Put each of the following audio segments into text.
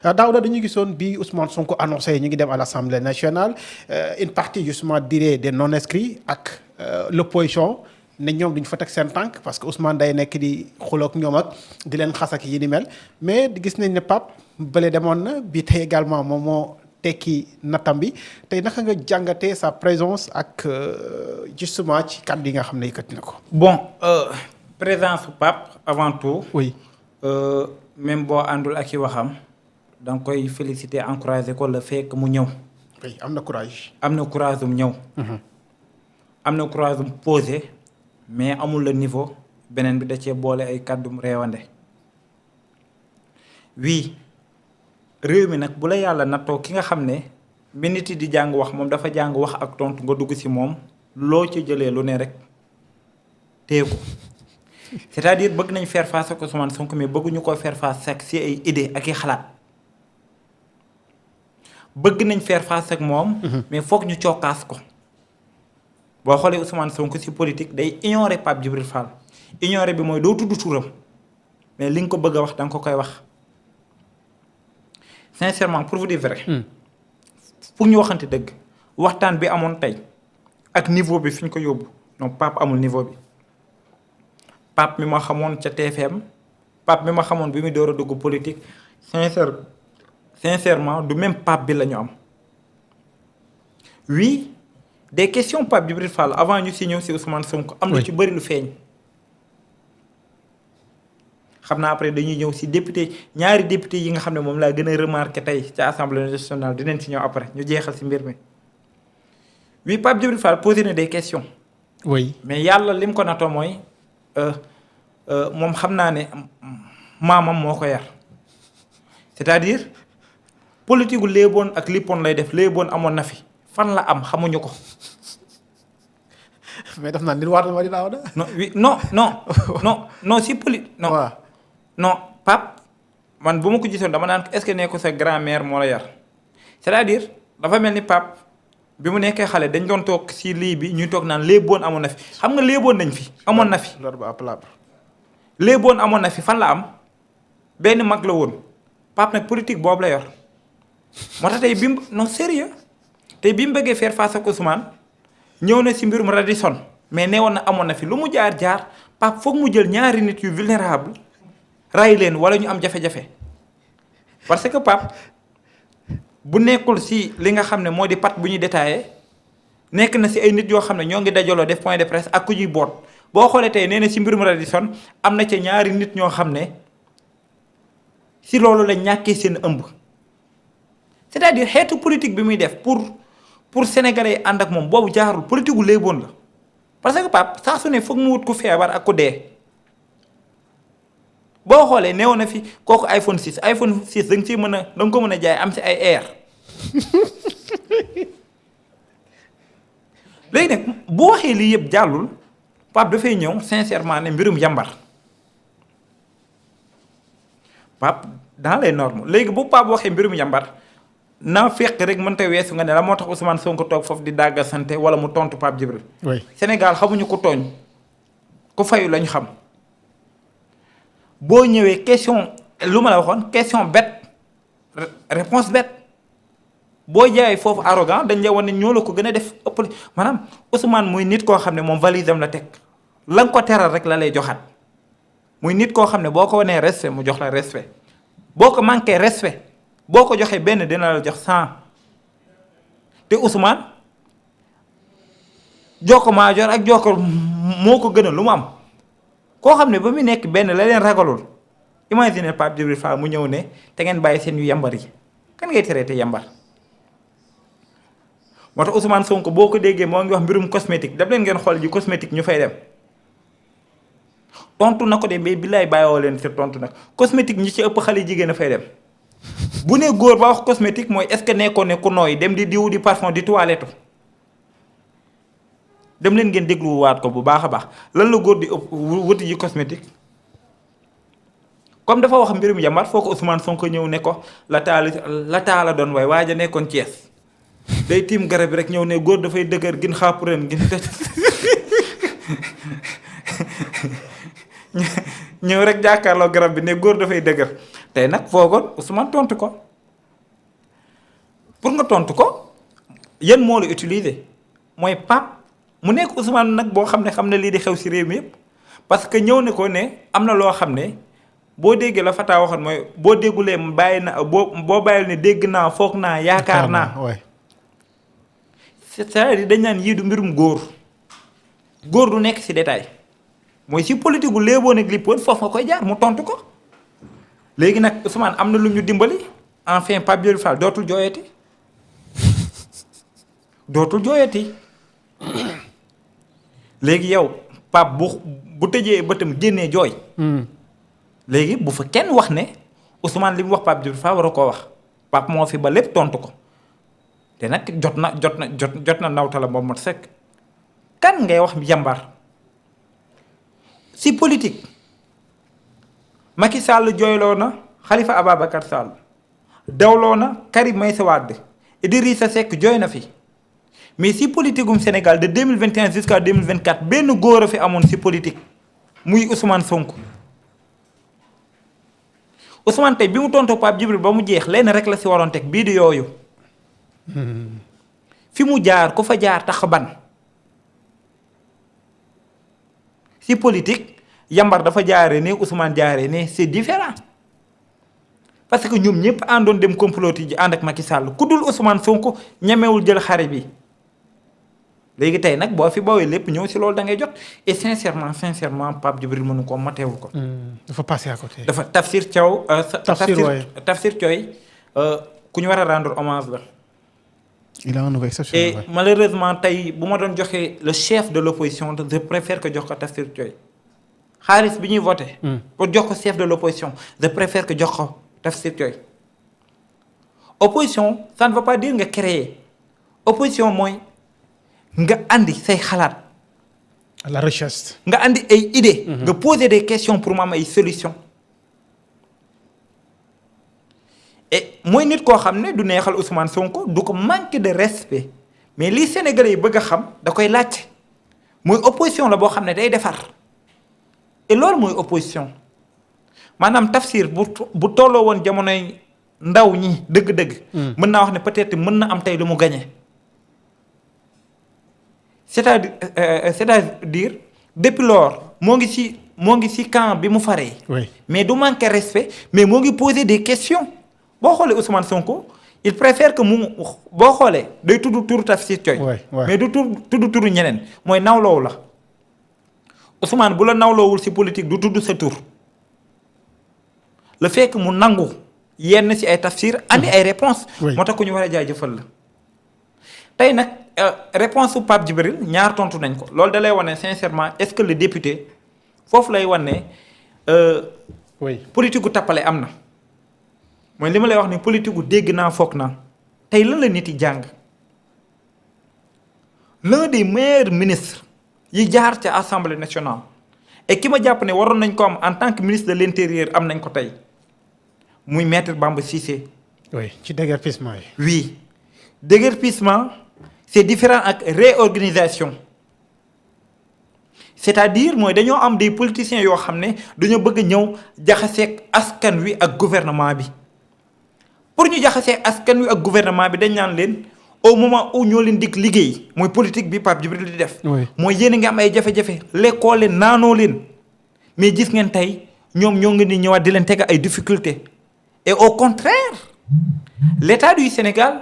Daouda dañu gisoon bi Ousmane Sonko annoncé ñu ngi dem à l'Assemblée nationale une partie justement dirait des non-inscrits ak l'opposition ne ñoom duñ fa teg seen tànk parce que Ousmane day nekk di xuloog ñoom ak di leen xas ak yi ni mel mais gis nañ ne Pape bële demoon na bi tey également moom moo tekki nattam bi tey naka nga jàngatee sa présence ak justement ci kàddu yi nga xam ne yëkkati na ko. Bon présence su Pape avant tout. oui même boo àndul ak i waxam. da nga koy féliciter encourager ko le fait que mu ñëw. oui am na courage. am na courage mu ñëw. am na courage mu posé mais amul le niveau beneen bi da cee boole ay kàddum réewande. oui réew mi nag bu la yàlla nattoo ki nga xam ne bi nit yi di jàng wax moom dafa jàng wax ak tontu nga dugg ci moom loo ci jëlee lu ne rek téye ko c'est-à-dire bëgg nañ faire face ak Ousmane Sonko mais bëgguñu ko faire face ak ci ay idée ak i xalaat. bëgg nañ faire face ak moom. mais foog ñu cokkaas ko. boo xoolee Ousmane Sonko ci politique day ignorer Pape Djibril Fall. ignorer bi mooy doo tudd turam mais li nga ko bëgg a wax da nga ko koy wax. sincèrement pour vous dire vrai. pour ñu waxante dëgg. waxtaan bi amoon tey ak niveau bi fi ñu ko yóbbu non Pape amul niveau bi. Pape mi ma xamoon ca TFM Pape mi ma xamoon bi muy door a dugg politique sincèrement du même Pape bi la ñu am. oui des questions Pape Djibril Fall avant ñu si ñëw si Ousmane Sonko. am na ci bëri lu feeñ. xam naa après dañuy ñëw si député ñaari député yi nga xam ne moom laa gën a remarqué tey ca assemblée nationale dinañ si ñëw après ñu jeexal si mbir mi. oui Pape Djibril Fall posé na des questions. oui mais yàlla lim ko natoo mooy moom xam naa ne maamam moo ko yar c'est-à-dire. politique gu léeboon ak lippoon lay def léeboon amoon na fi fan la am xamuñu ko. mais daf naa nit waar na ma di daaw da. non oui non si non waaw non Pape man bu ma ko gisoon dama naan est-ce que ne ko sa grand-mère moo la yar c'est-à-dire dafa mel ni Pape bi mu nekkee xale dañ doon toog si lii bi ñuy toog naan léeboon amoon na fi xam nga léeboon nañ fi amoon na fi. loolu ba plat. léeboon amoon na fi fan la am benn mag la woon Pape nag politique boobu la yor. moo tax tey bi mu non sérieux tey bi mu bëggee faire face ak Ousmane ñëw na si mbirum Radisson mais neewoon na amoon na fi lu mu jaar Pape foog mu jël ñaari nit yu vulnérable ray leen wala ñu am jafe-jafe parce que Pape bu nekkul si li nga xam ne moo di pat bu ñuy détaillé nekk na si ay nit yoo xam ne ñoo ngi dajaloo def point de presse ak ku ñuy boot boo xoolee tey nee na si mbirum Radisson am na ca ñaari nit ñoo xam ne si loolu la ñàkkee seen ëmb. c'est-à-dire xeetu politique bi muy def pour sénégalais yi ànd ak moom boobu jaarul politique gu léeboon la parce que Pape saa su ne foog mu wut ku feebar ak ku dee boo xoolee newoon na fi kooku iPhone 6 da nga ciy mën a da nga ko mën a jaay am si ay air léegi nag boo waxee lii yëpp jàllul Pape dafay ñëw sincèrement ne mbirum yambar Pape dans les normes léegi bu Pape waxee mbirum yambar. naa fekk rek mënta weesu nga ne la moo tax Ousmane Sonko toog foofu di dàggal santé wala mu tontu Pape Djibril. oui Sénégal xamuñu ko tooñ ku fayu lañu xam boo ñëwee question lu ma la waxoon question bête réponse bête boo jaayee foofu arrogant dañ la wan ne ñoo la ko gën a def ëpp maanaam Ousmane muy nit koo xam ne moom valise am la teg la nga ko teral rek la lay joxaat muy nit koo xam ne boo ko wanee respect mu jox la respect boo ko manqué respect. boo ko joxee benn dina la jox 100 te Ousmane jokko maajoor ak jokko moo ko gënal lu mu am koo xam ne ba mu nekk benn la leen ragalul imagine Pape Djibril Fall mu ñëw ne te ngeen bàyyi seen yu yambar yi kan ngay traité yambar. moo tax Ousmane Sonko boo ko déggee moo ngi wax mbirum cosmétique daf leen ngeen xool ji cosmétique ñu fay dem tontu na ko de mais billaay bàyyoo leen si tontu nag cosmétique ñi ci ëpp xale jigéen a fay dem. bu ne góor ba wax cosmétique mooy est-ce que nekkoon ne ku nooy dem di diw di parfum di toilette dem leen ngeen dégluwaat ko bu baax a baax lan la góor di ëpp wuti ji cosmétique comme dafa wax mbirum yambar foo ko Ousmane Sonko ñëw ne ko la taala doon way waaja nekkoon Thiès day tiim garab bi rek ñëw ne góor dafay dëgër gin xàpp ren gin tëj ñëw rek jàkkaarloo garab bi ne góor dafay dëgër tey nag foogoon Ousmane tontu ko pour nga tontu ko yan moo la utiliser mooy Pape mu nekk Ousmane nag boo xam ne lii di xew si réew mi yëpp parce que ñëw ne ko ne am na loo xam ne boo déggee la Fata waxoon mooy boo déggulee bàyyi na boo bàyyil ne dégg naa foog naa yaakaar naa. c'est-à-dire dañ naan yii du mbirum góor du nekk si détail mooy si politique gu léeboon ak lippoon foofu nga koy jaar mu tontu ko léegi nag Ousmane am na lu ñu dimbali enfin Pape Djibril Fall dootul jooyati léegi yow Pape bu tëjee bëtam génnee jooy. léegi bu fa kenn wax ne Ousmane li mu wax Pape Djibril Fall war a koo wax Pape moo fi ba lépp tontu ko te nag jot na ndawtala moom mat sekk kan ngay wax yambar si politique Macky Sall jooyloo na Khalifa Ababacar Sall dawloo na Karim Meïssa Wade Idrissa Seck jooy na fi mais si politique Sénégal de 2021 jusqu'à 2024 benn góor a fi amoon si politique muy Ousmane Sonko. Ousmane tey bi mu tontoo Pape Djibril ba mu jeex lenn rek la si waroon teg bii di yooyu fi mu jaar ku fa jaar tax ban si politique yambar dafa jaaree ne Ousmane jaaree ne c'est différent parce que ñoom ñëpp àndoon dem comploti ji ànd ak Macky Sall ku dul Ousmane Sonko ñemewul jël xare bi léegi tey nag boo fi bawee lépp ñëw si loolu da ngay jot et sincèrement Pape Djibril mënu ko mateewul ko. dafa passé à côté. dafa Tafsir Thioye ku ñu war a rendre hommage la. il a un niveau exceptionnel. et malheureusement tey bu ma doon joxe le chef de l'opposition je préfère que jox ko Tafsir Thioye xaalis bi ñuy voté. pour jox ko chef de l'opposition je préfère que jox ko Tafsir Thioye. opposition ça ne veut pas dire nga créer opposition mooy nga andi say xalaat. la recherche. nga andi ay idées. nga poser des questions pour mu am ay solutions. et mooy nit koo xam ne du neexal Ousmane Sonko du ko manquer de respect mais lii Sénégalais yi bëgg a xam da koy laajte mooy opposition la boo xam ne day defar et loolu mooy opposition maanaam Tafsir bu tolloo woon jamonoy ndaw ñi dëgg-dëgg. mën naa wax ne peut-être mën na am tey lu mu gagné. c'est-à-dire depuis lors moo ngi ci camp bi mu faree. mais du manquer respect mais moo ngi poser des questions boo xoolee Ousmane Sonko il préfère que mu boo xoolee day tudd turu Tafsir Thioye. mais du tudd turu ñeneen mooy nawloowu la Ousmane bu la nawloowul ci politique du tudd sa tur le fait que mu nangu yenn ci ay tafsir andi ay réponses. moo tax ku ñu war a jaajëfal la tey nag. réponse su Pape Djibril ñaar tontu nañ ko loolu da lay wane sincèrement est-ce que le député foofu lay wane politique gu tappale am na mooy li ma lay wax ni politique gu dégg naa foog naa tey lan la nit yi jàng l'un des meilleurs ministres yi jaar ca assemblée nationale et ki ma jàpp ne waroon nañ ko am en tant que ministre de l'intérieur am nañ ko tey muy maître Bamba Cissé. ci déguerpissement yi. oui déguerpissement. c'est différent ak réorganisation c'est-à-dire mooy dañoo am des politiciens yoo xam ne dañoo bëgg a ñëw jaxaseeg askan wi ak gouvernement bi pour ñu jaxaseeg askan wi ak gouvernement bi dañ naan leen au moment où ñoo leen dig liggéey mooy politique bi Pape Djibril di def. mooy yéen a ngi am ay jafe-jafe lekkoo leen naanoo leen mais gis ngeen tey ñoom ñoo ngi ni ñëwaat di leen teg ay difficultés et au contraire l'État du Sénégal.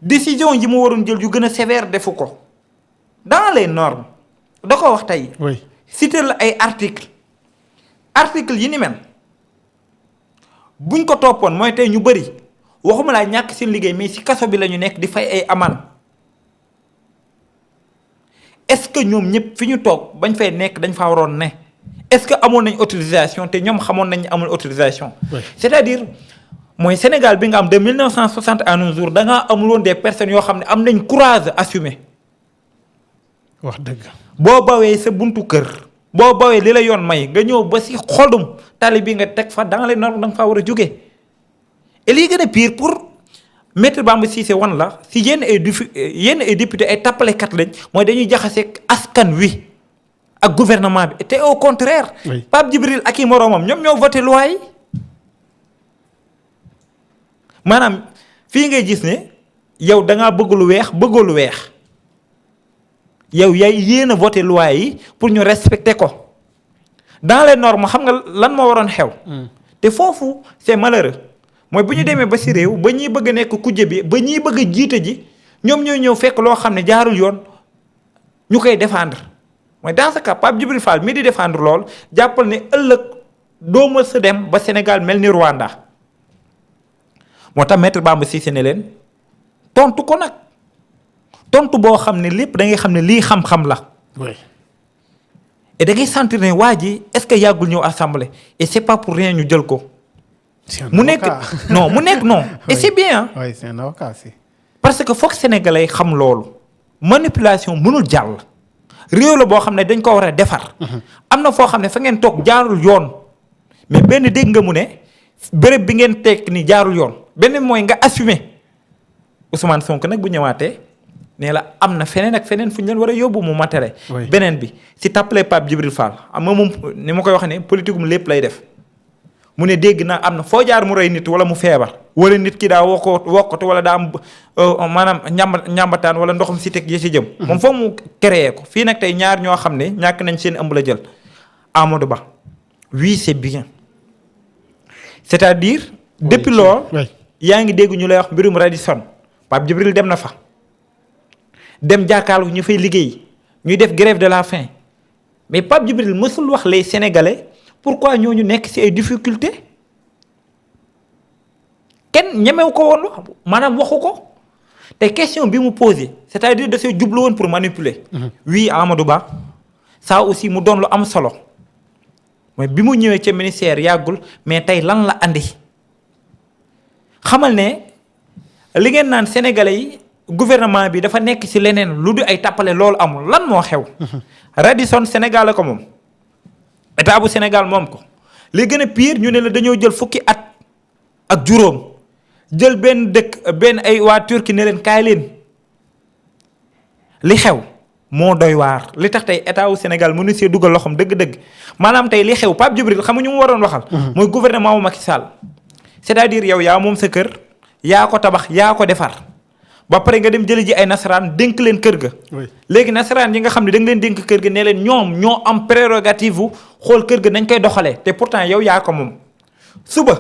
décision yi mu waroon jël yu gën a sévère defu ko dans les normes da ko wax tey. citer la ay articles yi ni mel buñ ko toppoon mooy tey ñu bëri waxuma laa ñàkk seen liggéey mais ci kaso bi la ñu nekk di fay ay amende est-ce que ñoom ñëpp fi ñu toog bañ fay nekk dañ faa waroon ne est-ce que amoon nañ autorisation te ñoom xamoon nañ amul autorisation. c'est-à-dire. mooy Sénégal bi nga am de 1960 à nos jours da ngaa amul woon des personnes yoo xam ne am nañ courage assumé. wax dëgg. boo bawee sa buntu kër. boo bawee li la yoon may nga ñëw ba ci xolum tali bi nga teg fa dans les normes da nga faa war a jóge et lii gën a pire pour maître Bamba Cissé wan la si yenn ay député ay tappalekat lañ mooy dañuy jaxase askan wi ak gouvernement bi te au contraire. Pape Djibril ak i moroomam ñoom ñoo voté loi yi maanaam fii ngay gis ne yow da ngaa bëgg lu weex bëggoo lu weex yow yaay yéen a voté loi yi pour ñu respecter ko dans les normes xam nga lan moo waroon xew. te foofu c'est malheureux mooy bu ñu demee ba si réew ba ñuy bëgg a nekk kujje bi ba ñuy bëgg a jiite ji ñoom ñooy ñëw fekk loo xam ne jaarul yoon ñu koy défendre mooy dans ce cas Pape Djibril Fall mi di défendre lool jàppal ne ëllëg doo mës sa dem ba Sénégal mel ni Rwanda moo tax maître Bamba Cissé ne leen tontu ko nag tontu boo xam ne lépp da ngay xam ne lii xam-xam la. oui. et da ngay sentir ne waa ji est-ce que yàggul ñëw assemblée et c'est pas pour rien ñu jël ko. mu nekk non et c'est bien. oui c'est un avocat si. parce que foog sénégalais xam loolu manipulation mënul jàll réew la boo xam ne dañ ko war a defar. am na foo xam ne fa ngeen toog jaarul yoon mais benn dégg nga mu ne béréb bi ngeen teg ni jaarul yoon benn mooy nga assumer Ousmane Sonko nag bu ñëwaatee nee la am na feneen ak feneen fu ñu leen war a yóbbu mu matériel. beneen bi si tappale Pape Djibril Fall am nga moom ni ma koy wax ne politique mu lépp lay def. mu ne dégg naa am na foo jaar mu rey nit wala mu feebar wala nit ki daa wokkatu wala daa am maanaam ñambataan wala ndoxum si teg yi ci jëm. moom foog mu créé ko fii nag tey ñaar ñoo xam ne ñàkk nañ seen ëmb la jël Amadou Ba oui c'est bien c'est-à-dire. depuis loolu yaa ngi dégg ñu lay wax mbirum Radisson Pape Djibril dem na fa dem jàkkaarloo ñu fay liggéey ñuy def grève de la faim mais Pape Djibril mësul wax les Sénégalais. pourquoi ñooñu nekk ci ay difficultés kenn ñemew ko woon wax maanaam waxu ko te question bi mu posé c'est-à-dire da see jublu woon pour manipuler. oui Amadou Ba ça aussi mu doon lu am solo mooy bi mu ñëwee ca ministère yàggul mais tey lan la andi xamal ne li ngeen naan sénégalais yi gouvernement bi dafa nekk ci leneen lu du ay tàppale loolu amul lan moo xew. Radisson Sénégal la ko moom. état bu Sénégal moom ko li gën a pire ñu ne la dañoo jël fukki at ak juróom jël benn dëkk benn ay waa Turquie ne leen kaay leen li xew moo doy waar li tax tey état wu Sénégal mënu see dugal loxoom dëgg-dëgg maanaam tey li xew Pape Djibril xam nga ñu mu waroon waxal. mooy gouvernement wu Macky Sall. c'est-à-dire yow yaa moom sa kër yaa ko tabax yaa ko defar ba pare nga dem jëli ji ay nasaraan dénk leen kër ga. léegi nasaraan yi nga xam ne da nga leen dénk kër ga ne leen ñoom ñoo am prérogative bu xool kër ga nañ koy doxalee te pourtant yow yaa ko moom. suba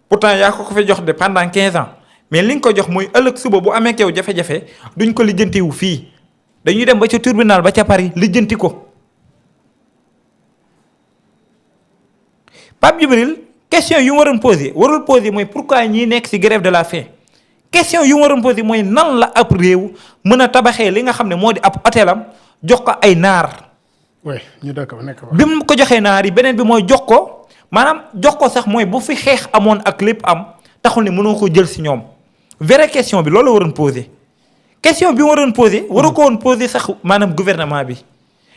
pourtant yaa ko fi jox de pendant 15 ans mais li nga ko jox mooy ëllëg suba bu amee ak yow jafe-jafe duñ ko lijjantiwu fii dañuy dem ba ca tribunal ba ca Paris lijjanti ko. Pape Djibril question yu mu waroon posé warul posé mooy pourquoi ñii nekk ci grève de la faim. question yu mu waroon posé mooy nan la ab réew mën a tabaxee li nga xam ne moo di ab hôtelam jox ko ay naar. oui ñu dëkk ba nekk bi mu ko joxee naar yi beneen bi mooy jox ko maanaam jox ko sax mooy bu fi xeex amoon ak lépp am taxul ne mënoo ko jël ci ñoom vraie question bi loolu la waroon posé. question bi mu waroon posé waru ko woon posé sax maanaam gouvernement bi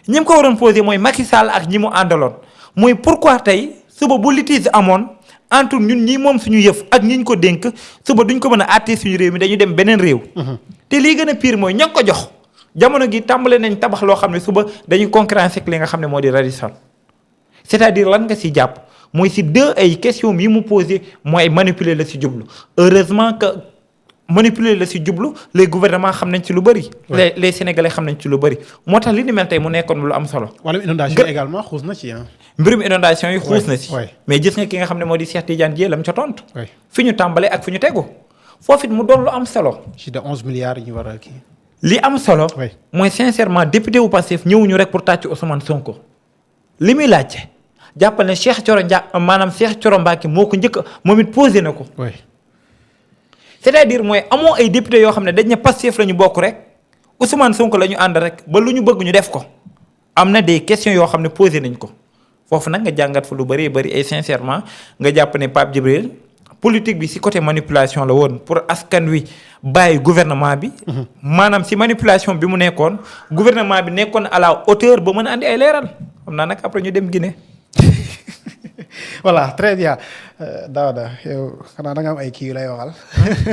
ñi mu ko waroon posé mooy Macky Sall ak ñi mu àndaloon mooy pourquoi tey suba bu litige amoon. entre ñun ñii moom suñu yëf ak ñi ñu ko dénk suba duñ ko mën a àttee suñu réew mi dañu dem beneen réew. te lii gën a pire mooy ña ko jox jamono gi tàmbale nañ tabax loo xam ne suba dañuy concurrence ak li nga xam ne moo di Radisson. c'est-à-dire lan nga si jàpp mooy si deux ay questions yi mu posé mooy manipuler la si jublu heureusement que manipuler la si jublu les gouvernements xam nañ ci lu bëri. les sénégalais xam nañ ci lu bëri moo tax li ni mel tey mu nekkoon lu am solo. wala inondation également xuus na ci mbirum inondation yi xuus na si. mais gis nga ki nga xam ne moo di Cheikh Tidiane Dièye la mu ca tontu. fi ñu tàmbalee ak fi ñu tegu foofu it mu doon lu am solo. ci de 11 milliards yi ñu war a kii. li am solo. mooy sincèrement député wu Pastef ñëwuñu rek pour tàcc Ousmane Sonko. li muy laajte jàppal ne Cheikh Thioro Mbacké moo ko njëkk moom it posé na ko. c'est-à-dire mooy amoo ay député yoo xam ne dañ ne Pastef la ñu bokk rek Ousmane Sonko la ñu ànd rek ba lu ñu bëgg ñu def ko am na des questions yoo xam ne posé nañ ko foofu nag nga jàngat fa lu bari bari et sincèrement nga jàpp ne Pape Djibril politique bi ci côté manipulation la woon pour askan wi bàyyi gouvernement bi. maanaam ci manipulation bi mu nekkoon gouvernement bi nekkoon à la hauteur ba mën a andi ay leeral xam naa nag après ñu dem Guinée. voilà très bien Daouda yow xanaa da nga am ay kii yu lay waxal.